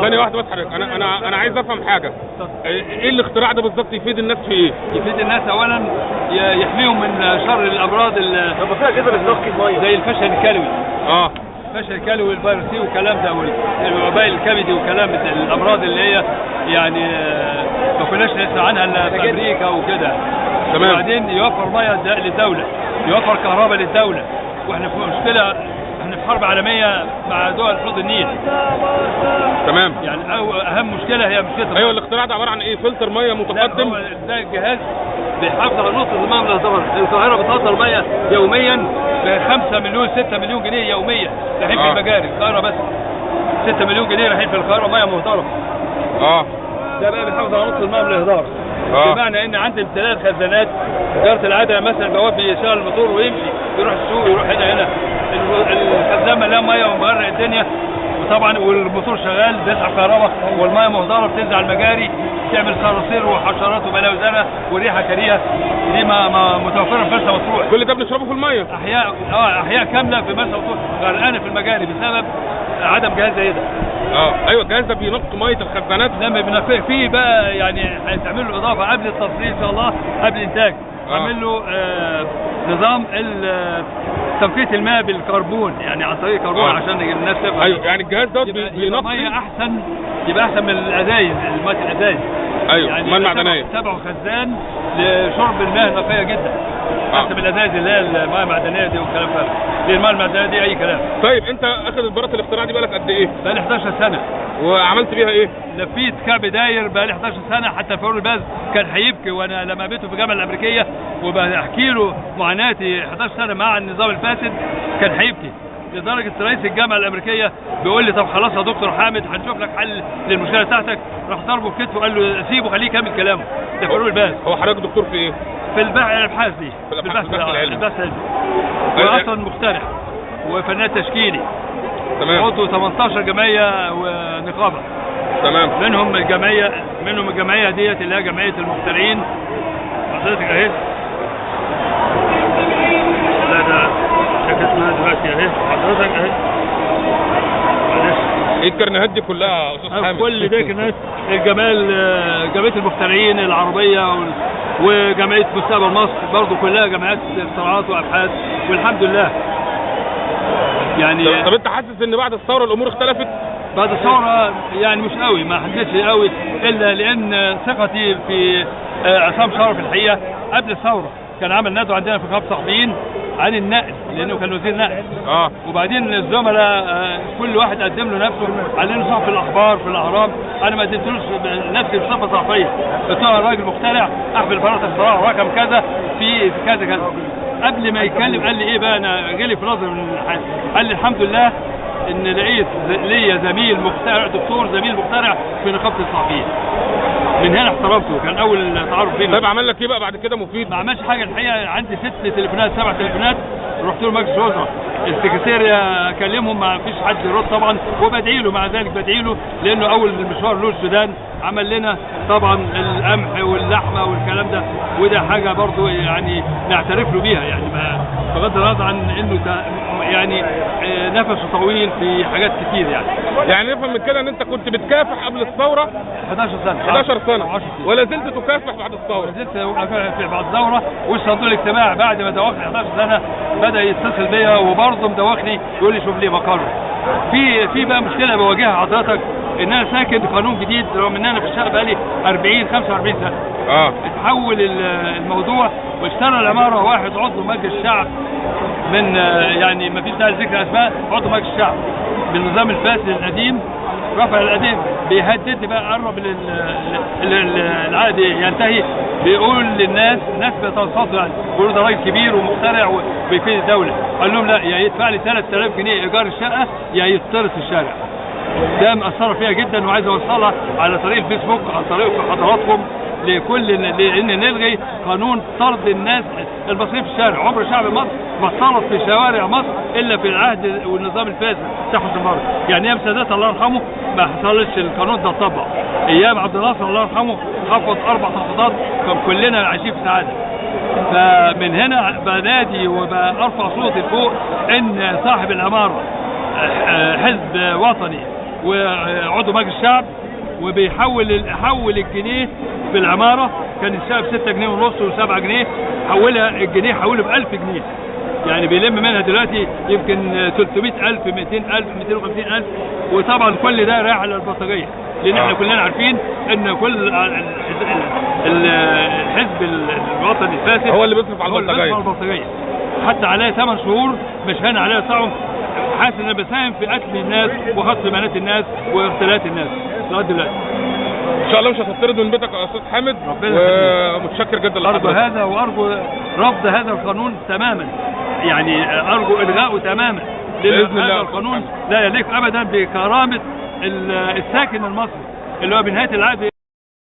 ثانية واحدة بس حضرتك، انا عايز افهم حاجة. ايه الاختراع ده بالظبط يفيد الناس في ايه؟ يفيد الناس اولا يحميهم من شر الامراض طب فيها كده بتنقي المية زي الفشل الكلوي. الفشل الكلوي والفيروسي والكلام ده والوباء الكبدي وكلام الامراض اللي هي يعني ما كناش نسمع عنها الا في امريكا وكده. تمام. وبعدين يوفر مية للدولة، يوفر كهرباء للدولة، واحنا في مشكلة، احنا في حرب عالمية مع دول حوض النيل. تمام. يعني اهم مشكلة هي مشكلة. ايوه، الاختراع ده عبارة عن ايه؟ فلتر مية متقدم. ده جهاز بيحافظ على نقطة المية من الهضبه. القاهرة بتهدر مية يوميا ب 5 مليون 6 مليون جنيه يوميا رايحين في المجاري. القاهرة بس 6 مليون جنيه رايحين في القاهرة مية مهدره. ده بقى بيحافظ على نقطة المية من الاهدار. بمعنى ان عند امتلاء الخزانات ادارة العدالة مثلا بواب بيشغل الموتور ويمشي يروح السوق يروح هنا الخزان مليان مية ومغرق الدنيا، وطبعا والموتور شغال بيسحب كهرباء والمية مهدره بتنزل على المجاري تعمل صراصير وحشرات وبلاوي زرقاء وريحه كريهة. دي ما متوفرة في مرسى مطروح. كل ده بنشربه في المية. احياء احياء كاملة في مرسى مطروح غرقانة في المجاري بسبب عدم جهاز زي ده. ايوه، الجهاز ده بينقي مية الخزانات. لما بينقيه فيه بقى يعني هيتعمل له اضافه قبل التصدير ان شاء الله، قبل الانتاج. عامل له نظام تنقية الماء بالكربون، يعني عن طريق الكربون عشان الناس تفهم. ايوه، يعني الجهاز ده بينقي مية احسن، يبقى احسن من الازايز، المية الازايز. ايوه، يعني المية المعدنية. تبعه خزان لشرب الماء نقية جدا. احسن من الازايز اللي هي المية المعدنية دي والكلام ده، لان المية المعدنية دي اي كلام. طيب انت اخذ براءه الاختراع دي بقالك قد ايه؟ بقالي 11 سنة. وعملت بيها ايه؟ لفيت كعب داير بقالي 11 سنة، حتى فاروق الباز كان هيبكي وانا لما قابلته في الجامعة الامريكية وبحكي له معاناتي 11 سنة مع النظام الفاسد كان هيبكي، لدرجة رئيس الجامعة الامريكية بيقول لي طب خلاص يا دكتور حامد هنشوف لك حل للمشكلة بتاعتك. راح ضربه في كتفه وقال له سيبه خليه يكمل كلامه. ده فاروق الباز. هو حضرتك دكتور في ايه؟ في الابحاث دي، في البحث العلمي. البحث العلمي. واصلا مخترع وفنان تشكيلي. تمام. عضو 18 جمعية ونقابة. تمام. منهم الجمعية ديت اللي هي جمعية المخترعين. حضرتك اهي. لا ده شكل اسمها دلوقتي اهي، حضرتك اهي. معلش. ايه الكرنيهات دي كلها يا استاذ حامد؟ كل ده كرنيهات الجمال، جمعية المخترعين العربية وجمعية مستقبل مصر برضه، كلها جمعيات اختراعات وابحاث والحمد لله. يعني طب انت حاسس ان بعد الثورة الامور اختلفت؟ بعد الثورة يعني مش قوي، ما حسيتش قوي الا لان ثقتي في عصام شرف الحقيقة قبل الثورة كان عمل ندوه عندنا في نقابة الصحفيين عن النقل لانه كان وزير نقل. وبعدين الزملاء كل واحد قدم له نفسه على انه صحفي الاخبار في الاهرام، انا ما قدمتلوش نفسي بصفة صحفية، قلت له راجل مخترع احمل براءه اختراع رقم كذا في كذا كذا. قبل ما يتكلم قال لي ايه بقى، انا غلي في نظري من الحاجة. قال لي الحمد لله ان لقيت ليا زميل مخترع، دكتور زميل مخترع في نقابة الصحفيين. من هنا احترمته، كان اول تعارف بينا. طيب عمل لك ايه بقى بعد كده مفيد؟ ما عملش حاجة الحقيقة. عندي 6 تليفونات 7 تليفونات رحت له مجلس الوزراء، السكرتير اكلمهم ما فيش حد يرد طبعا، وبدعي له مع ذلك، بدعي له لانه اول المشوار له السودان عمل لنا طبعا القمح واللحمة والكلام ده، وده حاجة برضو يعني نعترف له بيها، يعني بغض النظر عن انه يعني نفسه طويل في حاجات كتير. يعني نفهم من كده ان انت كنت بتكافح قبل الثورة 11 سنة 11 سنة ولا زلت تكافح بعد الثورة؟ لا زلت اكافح بعد الثورة. والصندوق الاجتماعي بعد ما دوخني 11 سنة بدا يتصل بيا وبرضه مدوخني يقول لي شوف لي مقر. في بقى مشكلة بواجهها حضرتك، ان انا ساكن بقانون جديد رغم ان انا في الشارع بقالي 40 45 سنة. اتحول الموضوع واشترى العمارة واحد عضو مجلس الشعب من يعني ما فيش داعي لذكر اسماء، عضو مجلس الشعب بالنظام الفاسد القديم، رفع القديم بيهددني بقى، قرب العقد ينتهي، بيقول للناس، ناس بيتنصتوا يعني، بيقولوا ده راجل كبير ومخترع وبيفيد الدولة. قال لهم لا، يا يدفع لي 3000 جنيه ايجار الشقة يا يطرد في الشارع. ده مأثره فيها جدا وعايز اوصلها على طريق الفيسبوك، عن طريق حضراتكم لكل، لان نلغي قانون طرد الناس المصريين في الشارع. عمر شعب مصر ما اتطرد في شوارع مصر الا في العهد والنظام الفاسد بتاع حسني مبارك. يعني ايام سادات الله يرحمه ما حصلش القانون ده اتطبق، ايام عبد الناصر الله يرحمه خفض 4 تخفيضات، كان كلنا عايشين في سعادة. فمن هنا بنادي وبرفع صوتي فوق ان صاحب العمارة حزب وطني وعضو مجلس الشعب، وبيحول حول الجنيه في العمارة، كان الشقة ب 6 جنيه ونص و7 جنيه، حولها الجنيه حوله ب 1000 جنيه، يعني بيلم منها دلوقتي يمكن 300,000 200,000 250,000، وطبعا كل ده رايح على البلطجيه، لان احنا كلنا عارفين ان كل الحزب الوطني الفاسد هو اللي بيصرف على البلطجيه. حتى عليا 8 شهور مش هان عليا صعب، حاسس ان انا بساهم في قتل الناس وخطف بنات الناس واغتيالات الناس لغاية دلوقتي. ان شاء الله مش هتطرد من بيتك يا استاذ حامد، ومتشكر جدا لحضرتك. ارجو هذا وارجو رفض هذا القانون تماما، يعني ارجو الغائه تماما، لان هذا القانون لا يليق ابدا بكرامة الساكن المصري اللي هو بنهاية العقد.